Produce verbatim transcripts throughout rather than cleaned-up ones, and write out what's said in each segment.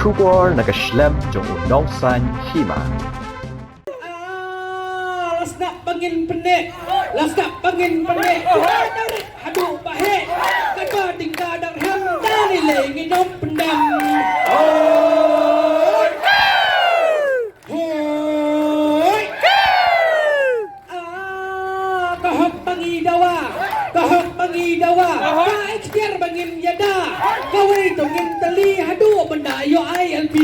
Khubor na ka shlem jong u Nongsaiñ Hima. Ah, la sdang ba ngin pyneh, la sdang ba ngin pyneh. Haduh ba heh, kaba ding ka dang hem, da ni le ngin ym pyndem. Hoi! Ah, ka hok ba ngi dawa, ka hok ba ngi dawa, ka ikhtiar ba ngin ïada, kawei to ngin tylli haduh ban da ïoh I L P.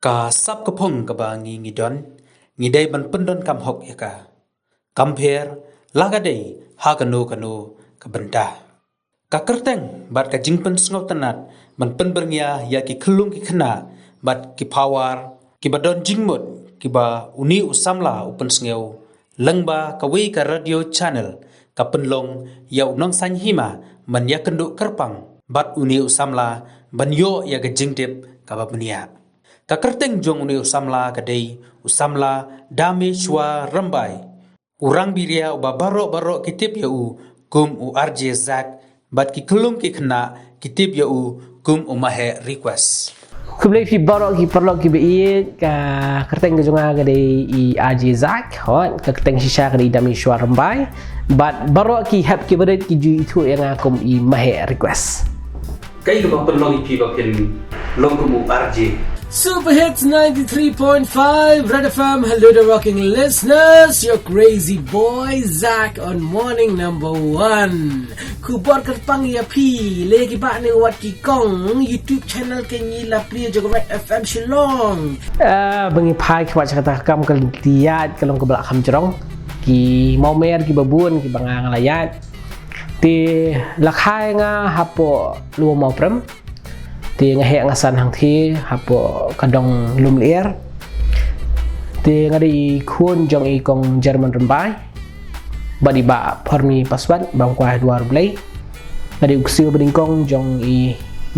Ka sap ka phong kaba ngi ngi don, ngi dei ban pyndonkam hok ïa ka. Kam pher, la ka dei, ha kano kano ka bynta. Ka kyrteng bad ka jingpynsngewtynnat ban pynbyrngia ïa ki khyllung ki khynnah bad ki pawar kiba don jingmut kiba une u samla u pynsngew lyngba kawei ka radio channel ka pynlong ïa u Nongsaiñ Hima ban ïakynduh kyrpang bad une u samla ban ïoh ïa ka jingtip kaba bniah. Ka kyrteng jong une u samla ka dei u samla Dameshwar Rymbai. U rang biria uba baroh baroh ki tip ïa u kum u R J Zak bad ki khyllung ki khynnah ki tip ïa u kum u Maheh Request. Khublei phi baroh ki paralok kiba ïeit, ka kyrteng ka jong nga ka dei i R J Zak, hooid, ka kyrteng shisha ka dei Dameshwar Rymbai. Bad baroh ki hep kiba rit ki ju ithuh ïa nga kum i Maheh Request. Kaei kaba pynlong ïa phi ba phin long kum u R J? Super Hits ninety-three point five Red F M. Hello, the rocking listeners. Your crazy boy Zach on morning number one. Khubor kyrpang ïa phi, leh ki ba ne wat ki kong YouTube channel ka ngi la plie jong Red F M Shillong. Ah, ba ngi phai ki wat sha kata ka kam ka lynti ïaid ka long kaba la kham jrong. Ki mawmer kiba bun kiba nga nga la ïaid. Te la kha ïa nga hapoh Lower Mawprem. Te nga heh nga san hangtei hapoh ka dong Lumlyer. Te nga dei i khun jong i kong German Rymbai bad i bah Phormi Paswat, ba kum kwah ha duwar U Blei. Nga dei u ksiew ba nyngkong jong i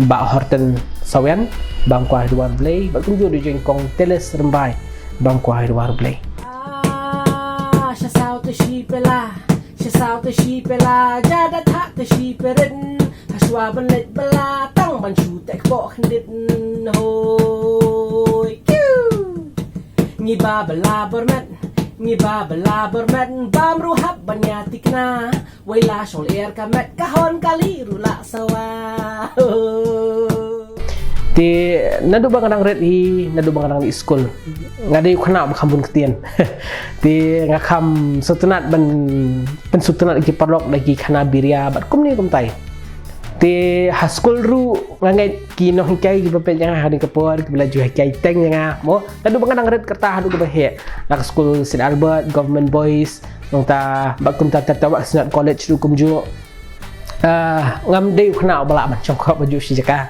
bah Horton Sawian, ba kum kwah ha duwar U Blei, bad kumjuh dei jong i kong Teles Rymbai, ba kum kwah ha duwar U Blei. Ah, sha saw te shi pela, sha saw te shi pela, ja da thak te shi perin, ha shuwa ban leit bela, tang ban shu tek poh khyndiat. Hoi, kiu. Ngi ba bela bor met, ngi ba bela bor met, bam ruh hap ban ïa tikna. Wei la shong lyer ka met ka hon kali ruh la sawa. Te naduh ba nga dang rit hi, naduh ba nga dang dei skul, nga dei u khynnah ba kham bun ktien. Te nga kham sngewtynnat ban pynsngewtynnat ïa ki paralok da ki khana biria bad kumne kumtai. Te ha skul ruh nga ngeit ki nonghikai kiba peit ïa nga ha kane ka por kiba la ju hikai teng ïa nga mo. Naduh ba nga dang rit kata haduh kaba heh, na ka skul Saint Albert Government Boys, nangta bad kumta ter ter bad Synod College ruh kumjuh. Ah, ngam dei u khynnah uba lah ban shongkop ha juh shi jaka.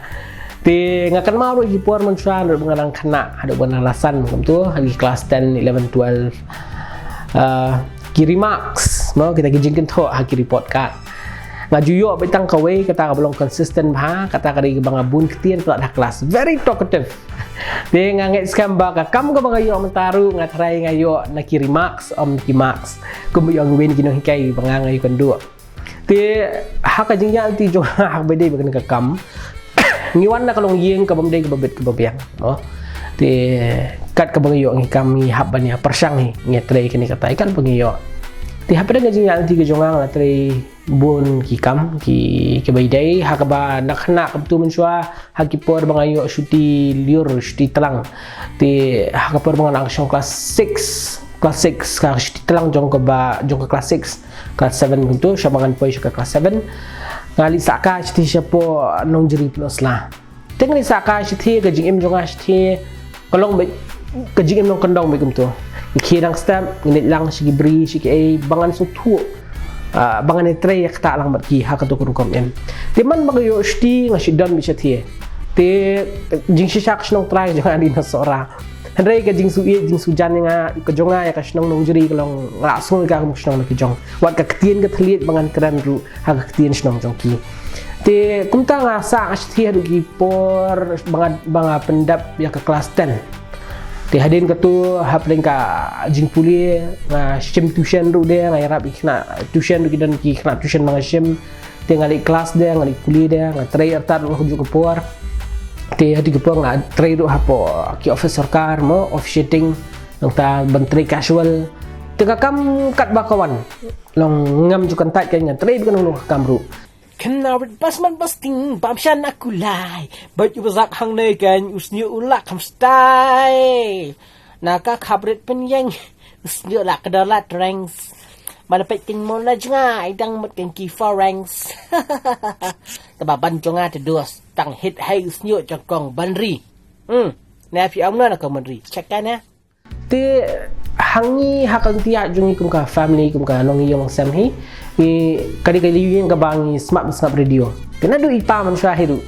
Te nga kynmaw ruh ki por mynshuwa naduh ba nga dang khynnah haduh ba nga dang la san kumto, ha ki class ten, eleven, twelve. Ah, ki remarks mo, kita ki jingkynthoh ha ki report card. Nga ju ïoh beit tang kawei, kata kaba long consistent bha, kata ka dei kaba nga bun ktien palat ha class. Very talkative. Te nga ngeit skhem ba ka kam kaba nga ïoh mynta ruh nga tharai nga ïoh na ki remarks, ym ki marks. Kumba ïoh ngi wei na ki nonghikai ba nga nga ïoh kynduh. Te ha ka jingïaid lynti jong nga ha kaba dei bad kane ka kam, ngi wan na ka longïing kaba ym dei kaba bit kaba biang, no? Te kat kaba ngi ïoh ngi kam ngi hap ban ïa pyrshang hi, ngi trei kane katai kat ba ngi ïoh. Te hapdeng ka jingïaid lynti ka jong nga nga la trei bun ki kam ki, kiba ïadei ha kaba na khynnah kumto mynshuwa, ha ki por ba nga ïoh shuti lyiur shuti tlang. Te ha ka por ba nga nang shong class six, class six ka shuti tlang jong kaba, jong ka class six, class seven kumto, shaba ngan poi sha ka class seven. Nga leit sah kai shatei shapoh Nongjri Pynursla. Te nga leit sah kai shatei, ka jingim jong nga shatei ka long beit ka jingim nongkyndong beit kumto. Ngi khie dang step, ngi leit lang sha ki bri sha kiei ba ngan sngewthuh, ah, ba ngan ïatrei ïa kata lang bad ki ha kato ka rukom im. Te man ba nga ïoh shuti nga shu don beit shatei. Te jingshisha ka shnong trai jong nga dei na Sohra. Hynrei ka jingsuieit jingsngewjan ïa nga, ka jong nga ïa ka shnong Nongjri ka long, nga la sngew ïa ka kum ka shnong na ki jong. Wat ka ktien ka thylliej ba ngan kren ruh ha ka ktien shnong jong ki. Te kumta nga sah nga shatei haduh ki por ba nga, ba nga pyndep ïa ka class ten. Te hadien kato hapdeng ka jingpule nga shim tuition ruh de, nga ïarap ïa ki khynnah tuition ruh, ki don ki khynnah tuition ba nga shim. Te nga leit klas de, nga leit pule de, nga trei artat ruh ha kajuh ka por. Te ha kajuh ka por nga trei ruh hapoh ki office sorkar mo, officiating, nangta ban trei casual. Te ka kam katba ka wan. Long ngam ju kyntait ka, nga trei bad ka nongkam ruh. Kynmaw rit bas man bas ting bam shan aku lai. Bad u bazak hangne kan u sniu u lak kam stai. Na ka khap rit pynïeng u sniu lak ka dola trengs. Mana pet kin mon la jnga i dang mut kin ki forengs. Taba ban jnga te dos tang hit hai u sniu jong kong ban ri. Hmm. Na phi ong na ka mon ri. Check kan ya. Te hangi ha ka lynti jong ngi kum ka family, kum ka nongïing nongsem hi. Ngi ka dei ka lieng kaba ngi sngap sngap radio. Te naduh i pa mynshuwa hi ruh.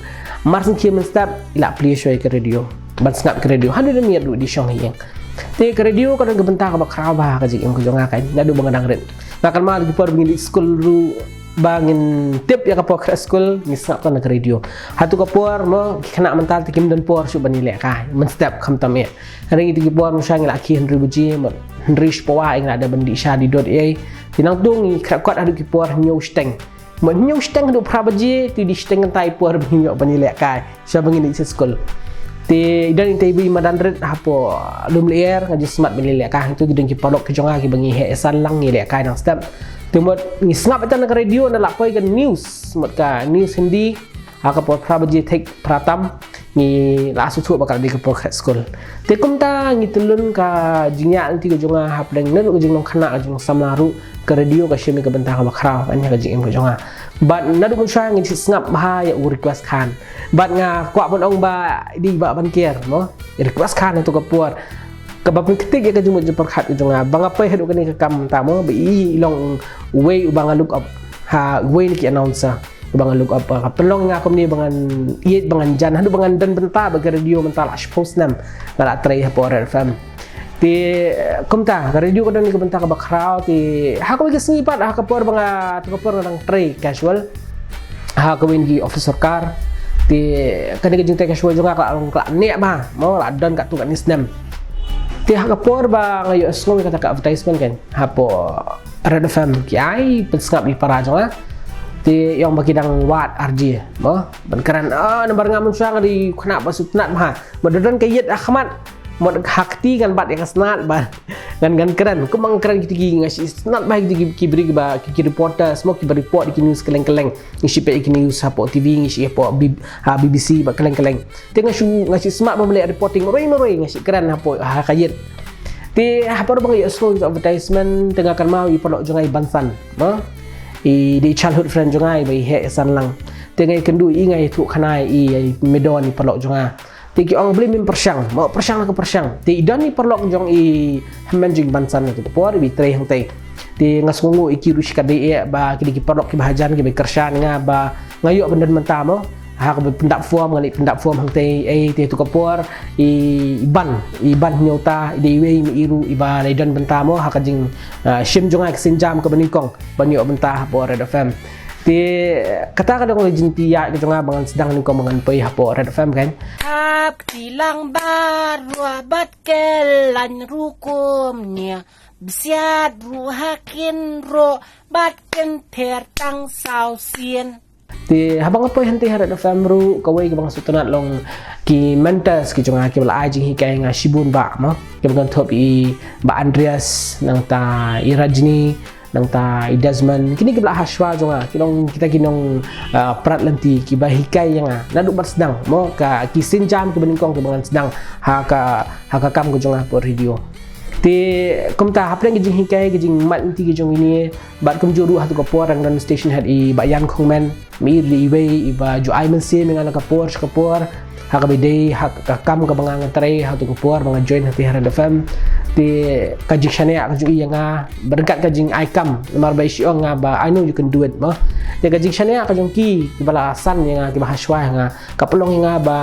Mar sngewkhia mynstep i la plie shuwa ïa ka radio. Ban sngap ka radio. Haduh da miet ruh dei shong ha ïing. Te ka radio ka don ka bynta kaba khraw bha ha ka jingim ka jong nga kan. Naduh ba nga dang rit. Nga kynmaw da ki por ba ngi dei skul ruh ba ngin tip ïa ka por khreh skul, ngi sngap tang na ka radio. Hato ka por mo, ki khynnah mynta te kim don por shuh ban ïalehkai. Mynstep khamtam ïa. Hynrei ngi te ki por mynshuwa ngi la khie hynriew baje, mo, hynriew shiphew wei ngi la dep ban dih sha dih dot ei. Te nangta ngi khreh kot haduh ki por hynñiew shiteng. Mo hynñiew shiteng haduh phra baje, te dih shiteng kynta i por ba ngi ïoh ban ïalehkai. Sha ba ngin dei sha skul. Te i don ita iba i madan rit hapoh lum lyer nga ju smat ban ïalehkai hangto ki don ki paralok ki jong nga kiba ngi heh ïasan lang ngi lehkai dang step. Te mut ngi sngap ita na ka radio na la poi ka news, mut ka news Hindi ha ka por phra baje thik phra tam ngi la sngewthuh ba ka la dei ka por khreh skul. Te kumta ngi tylli ka jingïaid lynti ka jong nga hapdeng naduh ka jinglong khynnah ka jinglong samla ruh ka radio ka shim ïa ka bynta kaba khraw kan ïa ka jingim ka jong nga. Bad naduh mynshuwa ngi sngap bha ïa u Request Khan. Bad nga kwah ban ong ba dei ba ban ker mo. Request Khan hangto ka por. Kaba pynkynthih ïa ka jingmut jingpyrkhat ka jong nga. Ba nga poi haduh kane ka kam mynta mo ba i long uwei uba nga look up. Ha uwei na ki announcer. Ba nga look up, ka pynlong nga kumne ba ngan ïeit ba ngan jan haduh ba ngan don bynta bad ka radio mynta la shiphew snem. Nga la trei hapoh Red F M. Te kumta ka radio ka don ka bynta kaba khraw te ha kawei ka sngi pat ha ka por ba nga, te ka por nga dang trei casual ha kawei ki office sorkar. Te kane ka jingtrei casual jong nga ka la long ka la neh bha mo, la don katto katne snem. Te ha ka por ba nga ïohsngew ïa kata ka advertisement kan hapoh Red F M ki ai pynsngap ïa i para jong nga. Te ïong ba ki dang wad R J mo ban kren, ah, namar nga mynshuwa nga dei khynnah ba sngewtynnat bha. Ba don ka ïit ha khmat. Mut ha kti ngan bat ïa ka snat ba ngan, ngan kren, kum ngan kren kiti ki, nga sngewtynnat ba kiti ki, ki briew ba ki, ki reporters mo kiba report ki news kylleng kylleng. Ngi shu peit ki news hapoh T V, ngi shu peit hapoh B-, ha B B C ba kylleng kylleng. Te nga shu, nga shu smat ba mleh reporting marwei marwei, nga shu kren hapoh ha ka ïit. Te ha por ba nga ïohsngew advertisement te nga kynmaw ïa i paralok jong nga i Bansan mo. I dei childhood friend jong nga i ba i heh ïasan lang. Te nga ïakynduh ïa i, nga ïathuh khana ïa i, ïa i mei don i paralok jong nga. Te ki ong balei mem pyrshang, mo pyrshang la ka pyrshang. Te i don i paralok jong i hynmen jong i Bansan ha kato ka por iba i trei hangtei. Te nga sngewnguh ïa ki ruh shikatdei eh ba ki dei ki paralok kiba hajan kiba kyrshan ïa nga ba nga ïoh ban don mynta mo. Ha kaba pyndap form, nga leit pyndap form hangtei, ei te hato ka por i Ban, i Ban Hynñiewta i dei iwei i mei ruh iba la don bynta mo ha ka jing, ah, shim jong nga ka sienjam kaba nyngkong ban ïoh bynta hapoh Red F M. Te kata ka dei ka jingthiah ka jong nga ba ngan sdang nyngkong ba ngan poi hapoh Red F M kan. Hap kti lang baroh bad kyllaiñ rukom nia. Bsiat ruh ha kin ruh bad kin pher tang saw sien. Te haba nga poi hangtei ha Red F M ruh kawei kaba nga sngewtynnat long ki mentors ki jong nga kiba la ai jinghikai ïa nga shibun bah mo. Kiba kynthup i Bah Andreas, nangta i Rajni, nangta i Desmond, kine kiba la ha shuwa jong nga, ki long kita ki nong, ah, prat lynti kiba hikai ïa nga naduh ban sdang mo, ka ki sienjam kiba nyngkong kiba ngan sdang ha ka, ha ka kam ka jong nga hapoh radio. Te kumta hapdeng ka jinghikai ka jingmad lynti ka jong kine bad kumjuh ruh hato ka por dang don station head i Bah Ian Khongmen. Mei ruh dei iwei iba ju ai mynsiem ïa nga na ka por sha ka por ha kaba ïadei ha ka kam kaba nga, nga trei hato ka por ba nga join hangtei ha Red F M. Te ka jingshaniah ka ju ïa nga ryngkat ka jingai kam namar ba i shu ong nga ba I know you can do it mo. Te ka jingshaniah ka jong ki kiba la san ïa nga kiba ha shuwa ïa nga ka pynlong ïa nga ba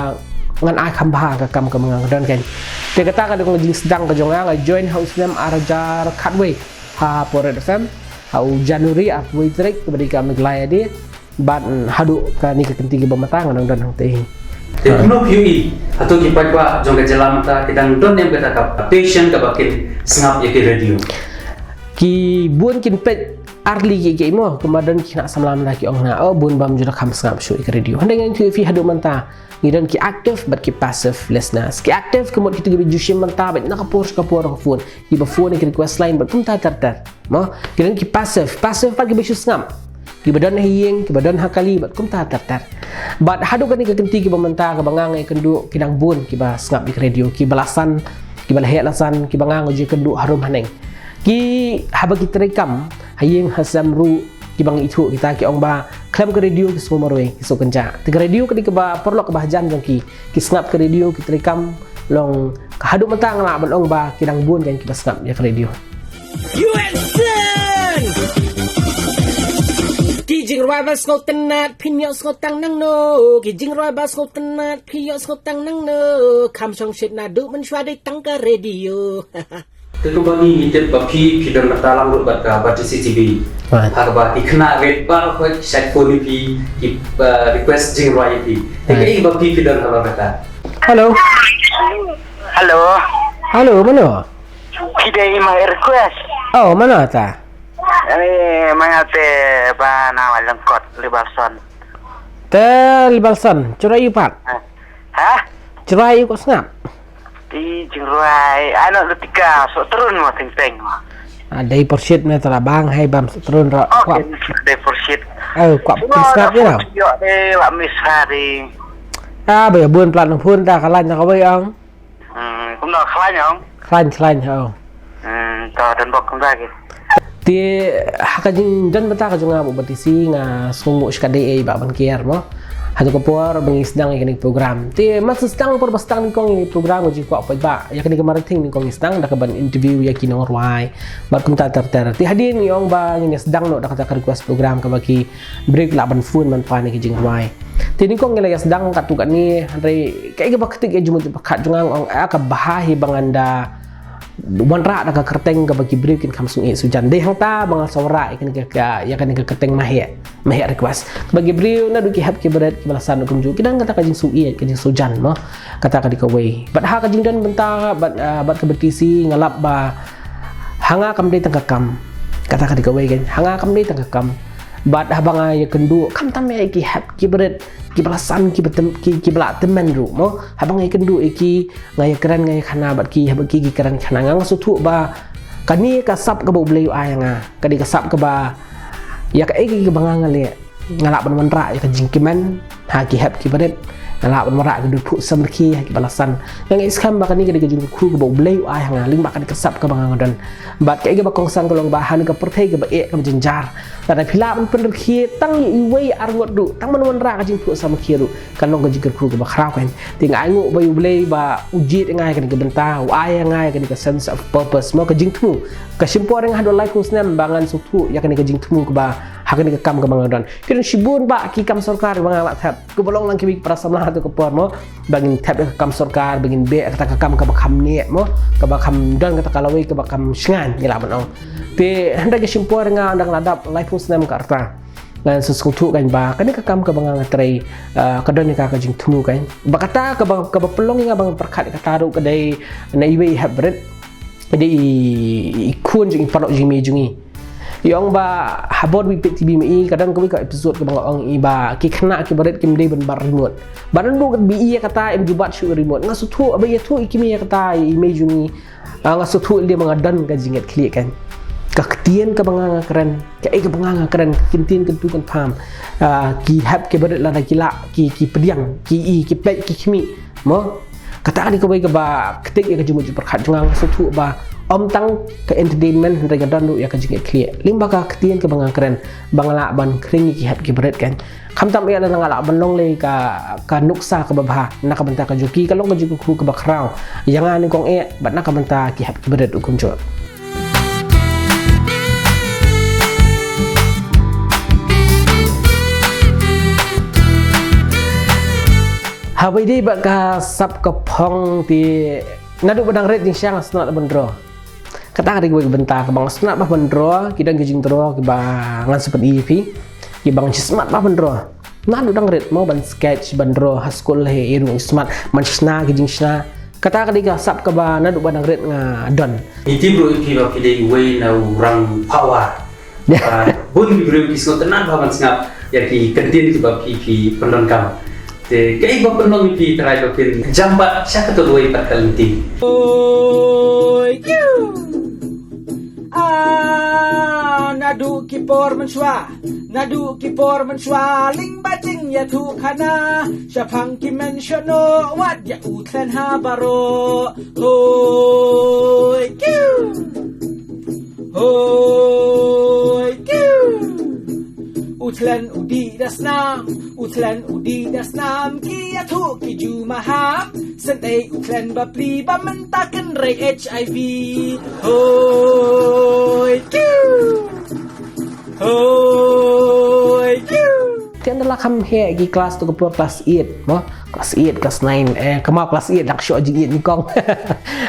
ngan ai kham bha ka kam kaba nga, nga don kan. Te kata ka dei ka jingsdang ka jong nga, nga join ha u snem ar hajar khatwei hapoh Red F M ha u January arphew wei tarik kaba dei ka Meghalaya Day. Bad, mm, haduh kane ka kynti kaba mynta nga dang don hangtei. Te kumno phi ïohi hato ki paidbah jong ka jylla mynta ki dang don ne em kata ka passion kaba kin sngap ïa ki radio? Ki bun kin peit Ar tylli ki, ki mo, kumba don ki khynnah samla mynta ki ong na, oh, bun bam ju da kham sngap shuh ïa ka radio. Hynrei ngan ïathuh ïa phi haduh mynta ngi don ki active bad ki passive listeners. Ki active ka mut kito kiba ju shim bynta bad na ka por sha ka por ka phone, kiba phone ïa ki request line bad kumta ter ter. Mo, ki don ki passive, passive pat kiba shu sngap, kiba don ha ïing, kiba don ha kali bad kumta ter ter. Bad haduh kane ka kynti kaba mynta kaba nga nga ïakynduh, ki dang bun kiba sngap ïa ka radio, kiba la san, kiba la heh la san, kiba nga nga ju ïakynduh harum haneng. Ki haba ki treikam ha ïing ha sem ruh, kiba nga ithuh kita ki ong ba khlem ka radio ki sngewmarwei, ki sngewkynjah. Te ka radio ka dei kaba paralok kaba hajan jong ki. Ki sngap ka radio, ki treikam, long ka haduh mynta nga lah ban ong ba ki dang bun kein kiba sngap ïa ka radio. U S N! Ki jingrwai ba sngewtynnat, phin ïoh sngewtang nangno. Ki jingrwai ba sngewtynnat, phin ïoh sngewtang nangno. Kham shong shit naduh mynshuwa dei tang ka radio. Te kumba ngi ngi tip ba phi, phi don bynta lang ruh bad ka Batesi T V. Right. Ha kaba ki khynnah rit baroh khoit ki shait phone ïa phi, ki, uh, request jingrwai ïa phi. Te kaei ba phi, phi don halor kata? Hello. Hello. Hello, mano? Phi dei i ma request. Oh, mano ta? Eh, ma nga te ba na wa lengkot Libalson. Te Libalson, chura yu pat. Ha? Chura yu ko sngap. Ti jingrwai, ano lutika, so terun mo ting ting mo. Ah, dei porshit me tara bang hai bam so terun ro. Oh, kwap. Dei porshit. Oh, kwap. Sngap yu. Yo, dei wa misari. Ah, ba bun plat nang phone ta ka lain ta ka wei ong. Hmm, kumno khlain ong? Khlain, khlain, ho. Hmm, to don bok kumta ki. Te ha ka jingdon bynta ka jong nga bad Batesi nga sngewnguh shikatdei ei ba ban kiar mo. Haduh ka por ba ngi sdang ïa kane ka program. Te mar sdang por ba sdang nyngkong ïa ka program ka jingkwah paidbah. Ïa kane ka Maraithing nyngkong ngi sdang da kaban interview ïa ki nongrwai. Bad kumta ter ter. Te hadien ngi ong ba ngin ïa sdang noh da kata ka request program kaba ki briew ki lah ban phone ban pan ïa ki jingrwai. Te nyngkong ngi la ïa sdang katto katne, hynrei kaei kaba ktik ïa jingmut jingpyrkhat jong nga, nga ong, ah, ka bha hi ba ngan da wanrah da ka kyrteng kaba ki briew kin kham sngewsih sngewjan. Dei hangta ba nga sa wanrah ïa kane ka, ka, ïa kane ka kyrteng Maheh, Maheh Request. Kaba ki briew naduh ki hep ki barit kiba la san kumjuh ki don kata ka jingsngewsih, ka jingsngewjan mo. Kata ka dei kawei. Bad ha ka jingdon bynta bad, ah, bad ka Batesi nga lap ba ha nga kam dei tang ka kam. Kata ka dei kawei kan. Ha nga kam dei tang ka kam. Bad haba nga ïakynduh, khamtam ïa ki hep ki barit, kiba la san, kiba tem-, ki, kiba la tymmen ruh mo. Haba nga ïakynduh ïa ki, nga ïakren, nga ïakhana bad ki, haba ki, ki kren khana, nga sngewthuh ba kane ka sap kaba U Blei u ai ïa nga. Ka dei ka sap kaba ïa kaei kaei kaba nga nga leh, nga lah ban wanrah ïa ka jingkmen ha ki hep ki barit, nga lah ban wanrah ïa ka jingphuh samrkhie ha kiba la san. Nga ngeit skhem ba kane ka dei ka jingkyrkhu kaba U Blei u ai ha nga lyngba kane ka sap kaba nga nga don. Bad kaei kaba kongsan ka long ba ha kane ka pyrthei kaba eh kaba jynjar, lada phi lah ban pynrkhie tang ïa iwei ar ngut ruh, tang ban wanrah ka jingphuh samrkhie ruh, kan long ka jingkyrkhu kaba khraw kan. Te nga ainguh ba ïa U Blei ba u jied ïa nga ha kane ka bynta, u ai ïa nga ha kane ka sense of purpose mo, ka jingthmu. Ka shim por ïa nga haduh laiphew snem ba ngan sngewthuh ïa kane ka jingthmu kaba ha kane ka kam kaba nga don. Ki don shibun bah ki kam sorkar ba nga lah thep, kiba long lang kiwei ki para samla ha katu ka por mo, ba ngin thep ïa ka kam sorkar, ba ngin beh ïa kata ka kam kaba kham neh mo, kaba kham don kata ka lawei kaba kham shngaiñ, ngi lah ban ong. Te hynrei ka shim por ïa nga ynda nga la dap laiphew snem ka rta, ngan sa sngewthuh kan ba kane ka kam kaba nga nga trei, ah, ka don ïa ka ka jingthmu kan. Ba kata kaba, kaba pynlong ïa nga ba nga pyrkhat ïa kata ruh ka dei na iwei i hep barit. Ka dei i, i khun jong i paralok jong i mei jong i. I ong ba ha Borbei Peit T V ma i, ka don kawei ka episode kaba nga ong i ba ki khynnah ki barit kim dei ban bat remote. Ba naduh ka ba i ïa kata im ju bat shuh remote. Nga sngewthuh ba ïathuh i kmie ïa kata i mei jong i. Ah, nga sngewthuh lei ba nga don ka jingngeit khlieh kan. Ka ktien kaba nga nga kren, kaei kaba nga nga kren, ka ktien kyntu kynpham. Ah, ki hep ki barit lada ki lah, ki, ki pdiang, ki i, ki peit, ki khmih. Mo? Kata ka dei kawei kaba ktik ïa ka jingmut jingpyrkhat jong nga, nga sngewthuh ba ym tang ka entertainment hynrei ka don ruh ïa ka jingngeit khlieh. Lyngba ka ktien kaba nga kren, ba nga lah ban khring ïa ki hep ki barit kan. Khamtam ïa lada nga lah ban long lei ka, ka nuksa kaba bha na ka bynta ka jong ki, ka long ka jingkyrkhu kaba khraw ïa nga nyngkong eh bad na ka bynta ki hep ki barit ruh kumjuh. Haba ïadei bad ka sap ka phong te naduh ba dang rit jingshisha nga sngewtynnat ban draw. Kata ka dei kawei ka bynta kaba nga sngewtynnat bah ban draw, ki don ki jingdraw kiba ngan sa pyni ïa phi, kiba ngan sngewtynnat bah ban draw. Naduh dang rit mo ban sketch, ban draw ha skul, ha ïing ruh nga sngewtynnat ban shna ki jingshna. Kata ka dei ka sap kaba naduh ba dang rit nga don. Ngi tip ruh ïa phi ba phi dei uwei na u rang power. Bun ki briew ki sngewtynnat bha ban sngap ïa ki kyntien kiba phi phi pyndonkam. Te kaei ba pynlong ïa phi trai ba phin jam pat sha kato kawei pat ka lynti? Oi kiu. Ah, naduh ki por mynshuwa, naduh ki por mynshuwa, lyngba jingïathuhkhana, shaphang ki mynshwa noh, wat ïa u thlen ha baroh. Oi kiu. Oi kiu. U thlen u dih da snam, u thlen u dih da snam, ki ïathuh ki ju maham. Sendei u thlen ba pli ba mynta kynrei H I V. Oi kiu. Oi kiu. Te ynda la kham heh ki klas tu ka por klas eight mo. Klas eight, klas nine, eh, kama klas eight dak shoh jingit ni kong.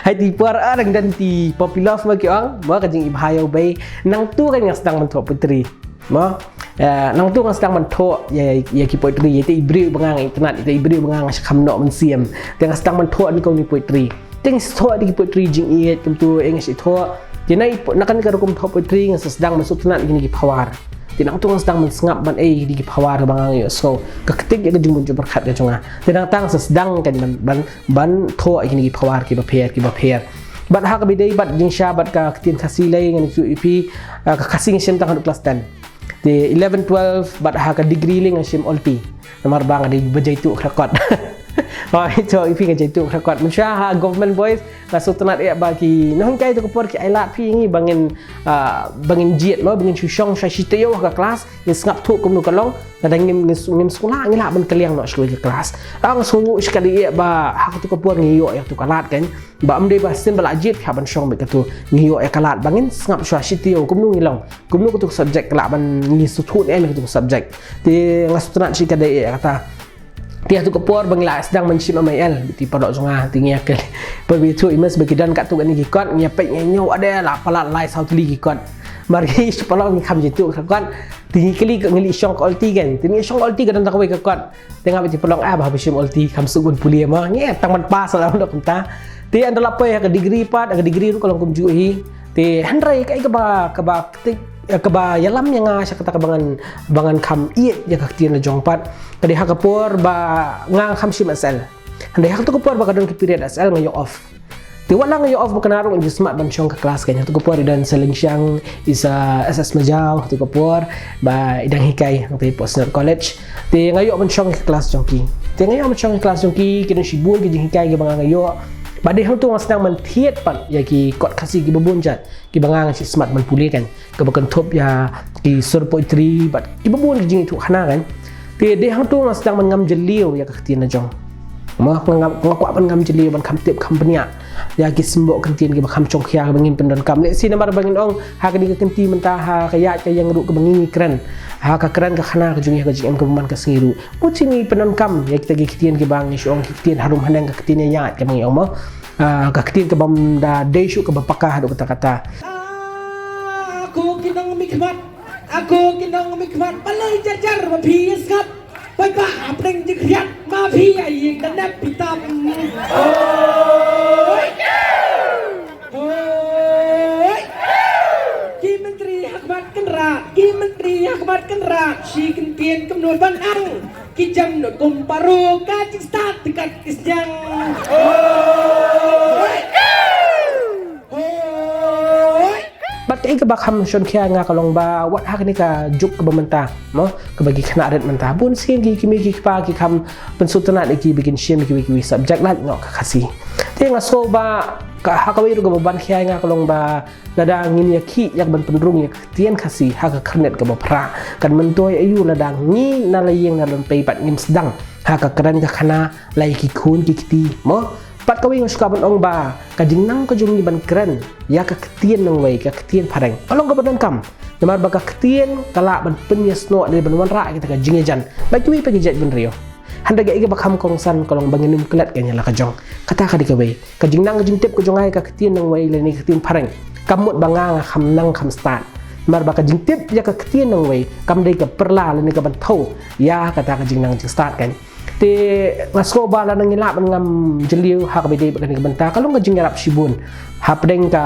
Hai ti por arang dan ti popular mo ki ong, mo ka jingibha ïa u bei. Nangtu kan nga sdang ban thoh poetry. Mo, eh, nangtu nga sdang ban thoh ïa, ïa ki poetry, ïa te i briew ba nga nga itynnat, ïa te i briew ba nga nga shah kham noh mynsiem. Te nga sdang ban thoh ni kong ni poetry. Te nga sdang thoh ïa ki poetry jingit kumtu, eh, nga sdang thoh. Te na i po-, na kane ka rukom thoh poetry nga sdang ban sngewtynnat ïa kine ki power. Te nangtu nga sdang ban sngap ban, eh, ïa ki power ba nga nga ïohsngew. Ka ktik ïa ka jingbun jingpyrkhat ka jong nga. Te nangta nga sdang kan ban, ban, ban thoh ïa kine ki power kiba pher, kiba pher. Bad ha kaba ïadei bad jingshisha bad ka ktien Khasi lei ngan ïathuh ïa phi, ah, ka Khasi nga shim tang haduh klas ten. Te eleven, twelve, bad ha ka degree lei nga shim Ulti. Namar ba nga dei ba jaituh khrakot. Oh, ito, ïa phi nga jaituh khrakot. Mynshuwa ha Government Boys, nga sngewtynnat ïa ba ki nonghikai tu ka por ki ailad phi ngi ba ngin, ah, ba ngin jied mo, ba ngin shu shong sha shi taïew ha ka klas, ngin sngap thuh kumno ka long, lada ngim, ngim, ngim sngewlah, ngi lah ban kylliang noh sha kawei ka klas. Ah, nga sngewnguh shikatdei ïa ba ha katu ka por ngi ïoh ïa katu ka lad kan. Ba ym dei ba sien ba la jied phi hap ban shong beit katu, ngi ïoh ïa ka lad ba ngin sngap shuwa shi taïew kumno ngi long, kumno katu ka subject ka lah ban ngi sngewthuh ne em katu ka subject. Te nga sngewtynnat shikatdei ïa kata. Te ha katu ka por ba ngi la sdang ban shim M I L, te paralok jong nga te ngi ïa kylli. Ba ïathuh ïa mes ba ki don katto katne ki kot, ngi ïa peit ngi ïa ñiew, ade la palat lai saw tylli ki kot. Mar ki paralok ngi kham jaituh ka kot. Te ngi kylli ka, ngi leit shong ka Ulti kan. Te ngi shong ka Ulti ka don tang kawei ka kot. Te nga beit te pynlong, ah, ba haba shim Ulti kham suk ban pule ma. Ngi tang ban pass la dok kumta. Te ynda la poi ha ka degree pat, ha ka degree ruh ka long kumjuh hi. Te hynrei kaei kaba, kaba ktik, eh, kaba ïalam ïa nga sha kata kaba ngan, ba ngan kham ïeit ïa ka ktien la jong pat, ka dei ha ka por ba nga kham shim S L. Hynrei ha katu ka por ba ka don ka period S L nga ïoh off. Te wat la nga ïoh off ba kane ruh ngan ju smat ban shong ka klas kan. Hatu ka por i don Sa Lyngshang, i Sa S S Majaw, hatu ka por ba i dang hikai hangtei hapoh Senior College. Te nga ïoh ban shong ka klas jong ki. Te nga ïoh ban shong ka klas jong ki, ki don shibun ki jinghikai kiba nga nga ïoh. Ba dei hangtu nga sdang ban thied pat ïa ki kot Khasi kiba bun jait, kiba nga nga shu smat ban pule kan. Kaba kynthup ïa ki sur poetry bad kiba bun ki jingïathuhkhana kan. Te dei hangtu nga sdang ban ngam jylliew ïa ka ktien la jong. Mo, nga, nga, nga kwah ban ngam jylliew ban kham tip kham bniah ïa ki symboh kyntien kiba kham shongkhia kiba ngin pyndonkam. Lehse namar ba ngin ong ha kane ka kynti mynta ha ka ïaid ka ïeng ruh kaba ngi ngi kren. Ha ka kren ka khana ka jong ngi ha ka jingim kaba man ka sngi ruh. Bun sien ngi pyndonkam ïa kita ki ktien kiba ngi shu ong ki ktien harum haneng, ka ktien ïaid kaba ngi ong mo. Ah, ka ktien kaba ym da dei shuh kaba paka haduh katta katta. Ah, ko ki nongmihkhmat, ah, ko ki nongmihkhmat, balei jar jar ma phi ïa sngap? Paidbah hapdeng jingkhriat ma phi ïa ïeng da nep phi tam. Oi. Oi. Ki Myntri ha khmat Kynrad, ki Myntri ha khmat Kynrad, shi kyntien kumno ban ang. Ki jem noh kum paro, ka jingstad te kat ki sniang. Hoi! Hoi! Bad kaei kaba kham shongkhia ïa nga ka long ba wat ha kane ka juk kaba mynta, mo, kaba ki khynnah rit mynta, bun sien ki kmie ki kpa ki kham pynsngewtynnat ïa ki ba kin shim ïa kiwei kiwei subject lait noh ka Khasi. Te nga sngew ba ka, ha kawei ruh kaba ban khia ïa nga ka long ba lada ngin ïakhih ïa ka ban pynrung ïa ka ktien Khasi ha ka khyrnit kaba phra, kan myntoi aïu lada ngi na la ïing na la pei pat ngim sdang ha ka kren ka khana la ïa ki khun ki kti, mo? Pat kawei nga shu kwah ban ong ba ka jingnang ka jong ngi ban kren ïa ka ktien nongwei, ka ktien phareng, ka long kaba donkam. Namar ba ka ktien ka lah ban pynïasnoh lane ban wanrah ïa kita ka jingïajan bad kiwei pat ki jaitbynriew. Hynrei kaei kaba kham kongsan ka long ba ngin ym klet ka ïa la ka jong. Kata ka dei kawei. Ka jingnang ka jingtip ka jong nga ïa ka ktien nongwei lane ka ktien phareng, kam mut ba nga nga kham nang kham stad. Namar ba ka jingtip ïa ka ktien nongwei kam dei ka pyrla lane ka ban thew ïa kata ka jingnang jingstad kan. Te nga sngew ba lada ngi lah ban ngam jylliew ha kaba ïadei bad kane ka bynta, ka long ka jingïarap shibun hapdeng ka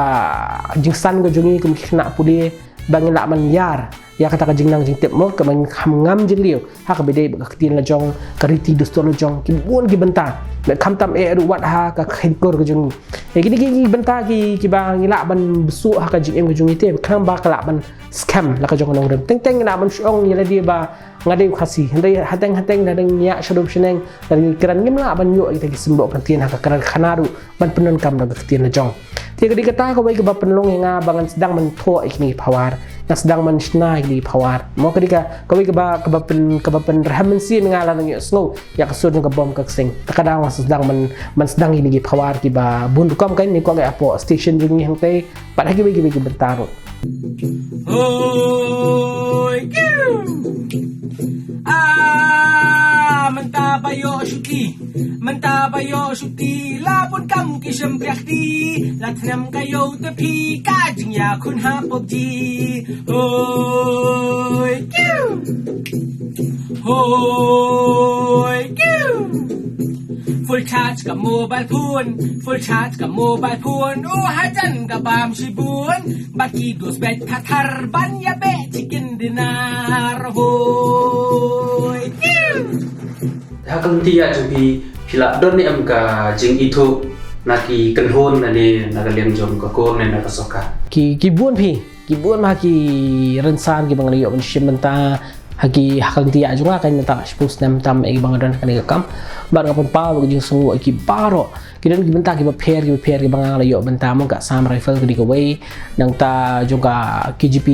jingsan ka jong ngi kum ki khynnah pule. ba ngin lah ban ïar ïa kata ka jingnang jingtip mo, ka ban kham ngam jylliew ha kaba ïadei bad ka ktien la jong, ka riti dustur la jong, ki bun ki bynta. Bad khamtam eh ruh wat ha ka khyndiat ka jong ngi. Ïa kine ki, ki bynta ki, kiba ngi lah ban bsuh ha ka jingim ka jong ngi te, khnang ba ka lah ban skhem la ka jong ka nongrim. Teng teng ngi lah ban shong ïa lade ba nga dei u Khasi, hynrei hateng hateng lada ngi ïa shadum shaneng, lada ngi kren, ngim lah ban ïoh ïa kita ki symbol ka ktien ha ka kren khana ruh ban pyndonkam da ka ktien la jong. Te ka dei kata kawei kaba pynlong ïa nga ba ngan sdang ban thoh ïa kine ki power, ngan sdang ban shna ïa kine ki power. Mo ka dei ka, kawei kaba, kaba pyn, kaba pynrhem mynsiem ïa nga lada ngi ïohsngew ïa ka sur jong ka bom ka ksing. Te ka dei nga sdang ban, ban sdang ïa kine ki power kiba bun rukom, kan ïa kwah ïa poi station jong ngi hangtei, bad ha kiwei kiwei ki bynta ruh. Hoi kiu. Ah, mynta ba ïoh shuti, mynta ba ïoh shuti, la bun kam ki shem priak ti, la thnam ka ïoh te phi, ka jingïakhun ha PUBG. Hoi kiu. Hoi kiu. Full charge ka mobile phone, full charge ka mobile phone. Oh, hajan ka bam shibun, bad ki dos bed thar thar ban ïa beh chicken dinner. Hoi kiu. Ha ka lynti ïa jong phi, phi la don ne em ka jingithuh na ki kynhun ne na ka liang jong ka kur ne na ka sorkar? Ki, ki bun phi. Ki bun ma ki rynsan kiba nga la ïoh ban shim bynta ha ki, ha ka lynti ïa jong nga, kan mynta shiphew snem tam eh kiba nga don ha kane ka kam. Bad nga pynpaw ka jingsngewnguh ïa ki baroh. Ki don ki bynta kiba pher, kiba pher kiba nga la ïoh bynta, mo ka Assam Rifle ka dei kawei. Nangta jong ka K J P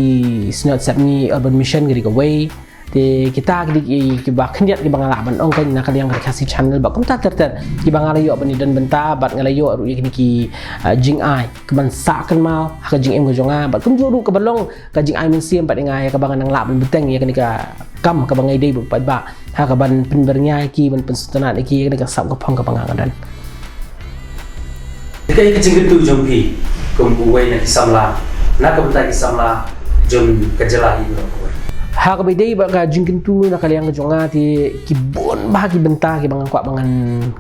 Synod Sepngi Urban Mission ka dei kawei. Te kita ki dei ki, kiba khyndiat kiba nga lah ban ong kan na ka liang ka Khasi Channel, bad kumta ter ter kiba nga la ïoh ban ïadon bynta, bad nga la ïoh ruh ïa kine ki, ah, jingai kaban sah kynmaw ha ka jingim ka jong nga, bad kumjuh ruh kaba long ka jingai mynsiem bad ïa nga ïa kaba nga nang lah ban bteng ïa kane ka kam kaba nga dei bad paidbah, ha kaban pynbyrngia ïa ki, ban pynsngewtynnat ïa ki ïa kane ka sap ka phong kaba nga nga don. Te kaei ka jingkyntu jong phi kum uwei na ki samla, na ka bynta ki samla jong ka jylla hi baroh kawei? Ha kaba ïadei bad ka jingkyntu na ka liang ka jong nga, te ki bun bha ki bynta kiba nga kwah ba ngan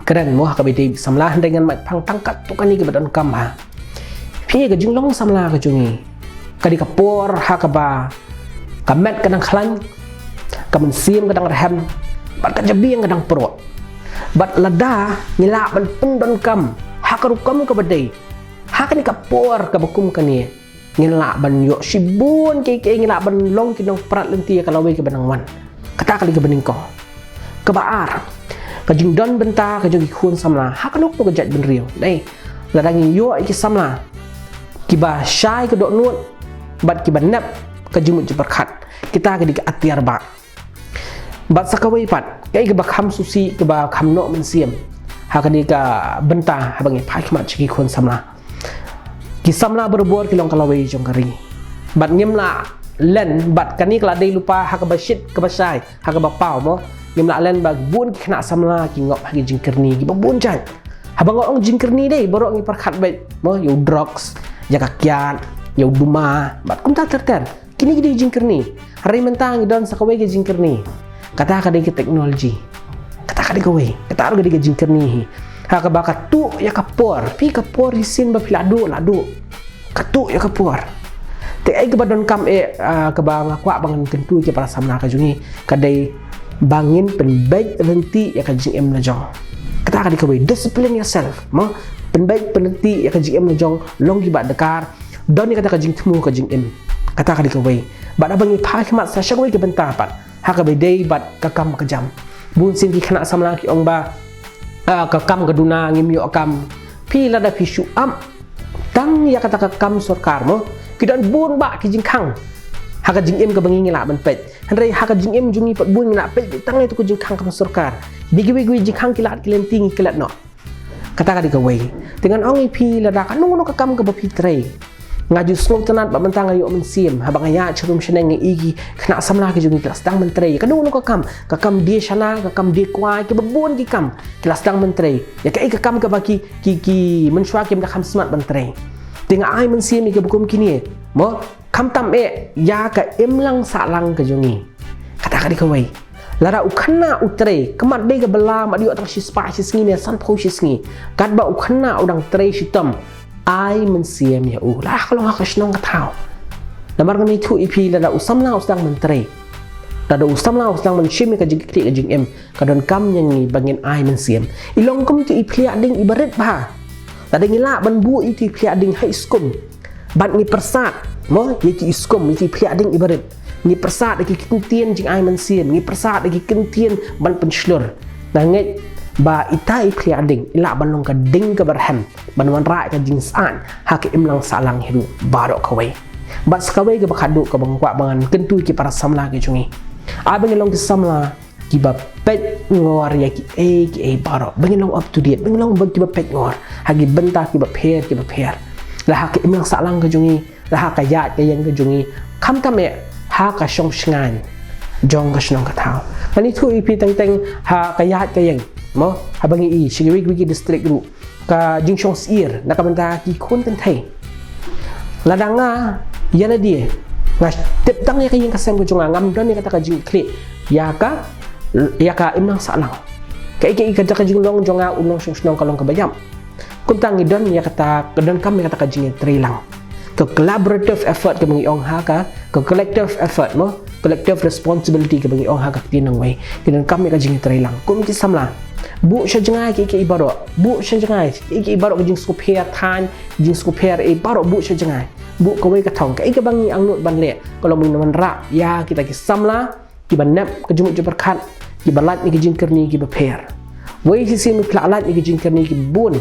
kren mo ha kaba ïadei bad samla, hynrei ngan mad phang tang katto katne kiba donkam ha. Phi, ka jinglong samla ka jong ngi ka dei ka por ha kaba ka met ka dang khlaiñ, ka mynsiem ka dang rhem, bad ka jabieng ka dang pyrshah. Bad lada ngi lah ban pyndonkam ha ka rukom kaba dei, ha kane ka por kaba kum kane, ngin lah ban ïoh shibun kiei kiei, ngin lah ban long ki nongprat lynti ïa ka lawei kaba nang wan. Kata ka dei kaba nyngkong. Kaba ar, ka jingdon bynta ka jong ki khun samla ha kano kano ka jaitbynriew. Dei, lada ngi ïoh ïa ki samla kiba shai ka dohnud bad kiba nep ka jingmut jingpyrkhat, kita ka dei ka atiar ba. Bad sa kawei pat, kaei kaba kham sngewsih, kaba kham noh mynsiem ha kane ka bynta haba ngi phai khmat sha ki khun samla. Ki samla barabor ki long ka lawei jong ka ri. Bad ngim lah len, bad kane ka la dei lypa ha kaba shit kaba shai, ha kaba paw mo. Ngim lah len ba bun ki khynnah samla ki ngop ha ki jingkyrni kiba bun jait. Haba nga ong jingkyrni dei, baroh ngi pyrkhat beit mo, ïa u drugs, ïa ka kiad, ïa u duma, bad kumta ter ter. Kine ki dei jingkyrni. Hynrei mynta ngi don sa kawei ka jingkyrni. Kata ka dei ka technology. Kata ka dei kawei. Kata ruh ka dei ka jingkyrni hi. Ha kaba ka tuh ïa ka por. Phi, ka por shisien ba phi la duh, la duh. Ka tuh ïa ka por. Te kaei kaba donkam eh, ah, kaba nga kwah ba ngan kyntu ïa ki para samla ka jong ngi, ka dei ba ngin pynbeit lynti ïa ka jingim la jong. Kata ka dei kawei. Discipline yourself mo. Pynbeit pynlynti ïa ka jingim la jong. Long kiba dakar. Don ïa kata ka jingthmu ka jingim. Kata ka dei kawei. Bad haba ngi phai khmat sa sha kawei ka bynta pat, ha kaba ïadei bad ka kam ka jam. Bun sien ki khynnah samla ki ong ba, ah, ka kam ka duna, ngim ïoh kam. Phi, lada phi shu ap tang ïa kata ka kam sorkar mo, ki don bun bah ki jingkhang ha ka jingim kaba ngi ngi lah ban peit. Hynrei ha ka jingim jong ngi pat bun ngi lah peit tang ïa tu ka jingkhang kam sorkar. Dei kiwei kiwei jingkhang ki lad ki lynti ngi klet noh. Kata ka dei kawei. Te ngan ong ïa phi, lada kano kano ka kam kaba phi trei, nga ju sngewtynnat ba mynta nga ïoh mynsiem haba nga ïaid sharum shaneng, nga i ki khynnah samla ki jong ngi ki la sdang ban trei. Kano kano ka kam, ka kam die shana, ka kam die kwai, kiba bun ki kam ki la sdang ban trei. Ïa kaei ka kam kaba ki, ki, ki mynshuwa kim da kham smat ban trei. Te nga ai mynsiem ïa kiba kum kine mo, khamtam eh ïa ka imlang sahlang ka jong ngi. Kata ka dei kawei. Lada u khynnah u trei, ka mat dei kaba la, mat ïoh tang shispah shisngi ne sanphew shisngi. Katba u khynnah u dang trei shitom, ai mynsiem ïa u. Lada ka long ha ka shnong ka thaw, Namar ngan ïathuh ïa phi, lada u samla u sdang ban trei, lada u samla u sdang ban shim ïa ka jingkitkhlieh ka jingim, ka donkam ïa ngi ba ngin ai mynsiem. I long kum tu i phliah ding iba rit bha. Lada ngi lah ban buh ïa tu i phliah ding ha i skum, bad ngi pyrsad, mo, ïa ki i skum, ïa ki i phliah ding iba rit. Ngi pyrsad ïa ki kyntien jingai mynsiem, ngi pyrsad ïa ki kyntien ban pynshlur. Nga ngeit ba ita i phliah ding i lah ban long ka ding kaba rhem ban wanrah ka jingsyaid ha ka imlang sahlang hi ruh baroh kawei. Bad sa kawei kaba khadduh kaba nga kwah ba ngan kyntu ïa ki para samla ki jong ngi, ai ba ngin long ki samla kiba peit ngor ïa kiei kiei baroh, ba ngin long up to date, ba ngin long ba kiba peit ngor ha ki bynta kiba pher kiba pher, la ha ka imlang sahlang ka jong ngi, la ha ka ïaid ka ïeng ka jong ngi, khamtam eh ha ka shong shngaiñ jong ka shnong ka thaw. Ngan ïathuh ïa phi teng teng ha ka ïaid ka ïeng, mo, haba ngi ïohi sha kiwei kiwei ki district ruh ka jingshong syier na ka bynta ki khun kynthei. Lada nga, ïa lade, nga tip tang ïa ka ïing ka sem ka jong nga, ngam don ïa kata ka jingkitkhlieh ïa ka, ïa ka imlang sahlang. Kaei kaei kata ka jinglong jong nga u nongshongshnong ka long kaba ïap. Kumta ngi don ïa kata, ka donkam ïa kata ka jingïatreilang, ka collaborative effort kaba ngi ong ha ka, ka collective effort, mo, collective responsibility kaba ngi ong ha ka ktien nongwei. Ngi donkam ïa ka jingïatreilang kum ki samla. Buh sha jngai kiei kiei baroh, buh sha jngai kiei kiei baroh, ka jingsngewpher thaiñ, jingsngewpher ei baroh, buh sha jngai. Buh kawei ka thong, kaei kaba ngi angnud ban leh ka long ban wanrah ïa kita ki samla kiba nep ka jingmut jingpyrkhat, kiba lait na ki jingkyrni kiba pher. Wei shisien me phi lah lait na ki jingkyrni kiba bun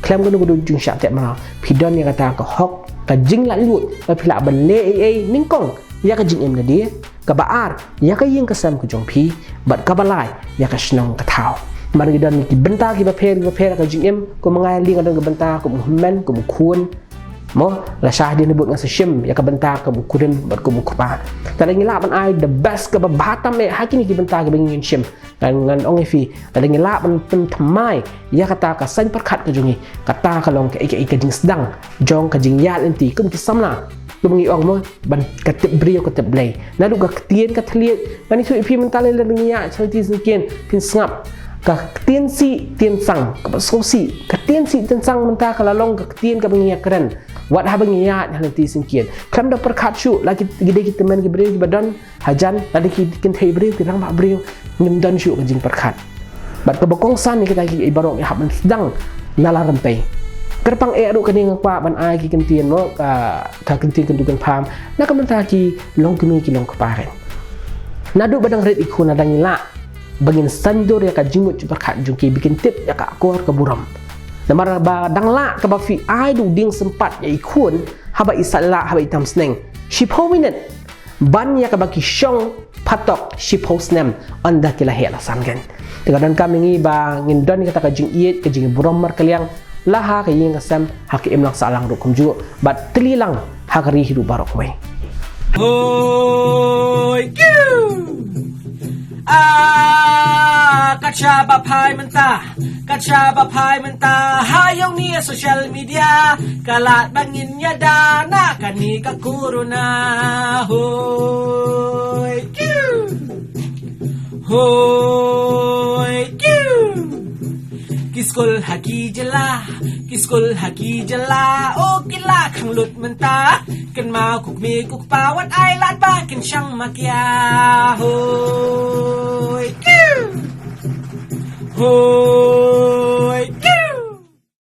khlem kano kano jingshah teh mraw, phi don ïa kata ka hok, ka jinglaitluid ba phi lah ban leh ei ei nyngkong ïa ka jingim lade, kaba ar ïa ka ïing ka sem ka jong phi, bad kaba lai ïa ka shnong ka thaw. Namar ngi don ki bynta kiba pher kiba pher ha ka jingim. Kum nga, ïa lade nga don ka bynta kum u hynmen, kum u khun, mo, lashai hadien habud nga sa shim ïa ka bynta kum u khurim bad kum u kpa. Te lada ngi lah ban ai the best kaba bha tam eh ha kine ki bynta kiba ngin shim, ngan, ngan ong ïa phi, lada ngi lah ban pynthymmai ïa kata ka saiñ pyrkhat ka jong ngi, kata ka long kaei kaei ka jingsdang jong ka jingïaid lynti kum ki samla. Kum ngi ong, mo, ban ka tip briew ka tip Blei. Naduh ka ktien ka thylliej, ngan ïathuh ïa phi mynta, lada ngi ïaid sha lynti syngkien, phin sngap, ka ktien sih ktien sang kaba sngewsih, ka ktien sih ktien sang mynta ka la long ka ktien kaba ngi ïakren wat haba ngi ïaid ha lynti syngkien. Khlem da pyrkhat shuh, la ki, ki dei ki tymmen ki briew kiba don hajan, la dei ki kynthei briew, ki rangbah briew, ngim don shuh ka jingpyrkhat. Bad kaba kongsan ïa kita kiei baroh ngi hap ban sdang na la rympei. Kyrpang eh ruh kane nga kwah ban ai ki kyntien, mo, ka, ka kyntien kyntu kynpham na ka bynta ki longkmie ki longkpa. Naduh ba dang rit i khun, lada ngi lah ba ngin saiñdur ïa ka jingmut jingpyrkhat jong ki, ba kin tip ïa ka akor ka burom. Namar ba dang lah kaba phi ai da u dieng sympat ïa i khun haba i saitlah, haba i tam sneng, shiphew minit, ban ïa kaba ki shong phatok shiphew snem ynda ki la heh la san kein. Te ka donkam ïa ngi ba ngin don ïa kata ka jingïeit, ka jingburom markylliang la ha ka ïing ka sem, ha ka imlang sahlang ruh kumjuh, bad tylli lang ha ka ri hi ruh baroh kawei. Hoi kiu. Ah, ka shaba phai mynta, ka shaba phai mynta ha ïong ni social media, ka lad ba ngin ïada na kane ka corona. Hoi kiu. Hoi kiu. Ki skul ha ki jylla, ki skul ha ki jylla, oh ki la khang lut mynta. Kynmaw ko kmie ko kpa, wat ai lad ba kin shang makia. Hoi kiu. Hoi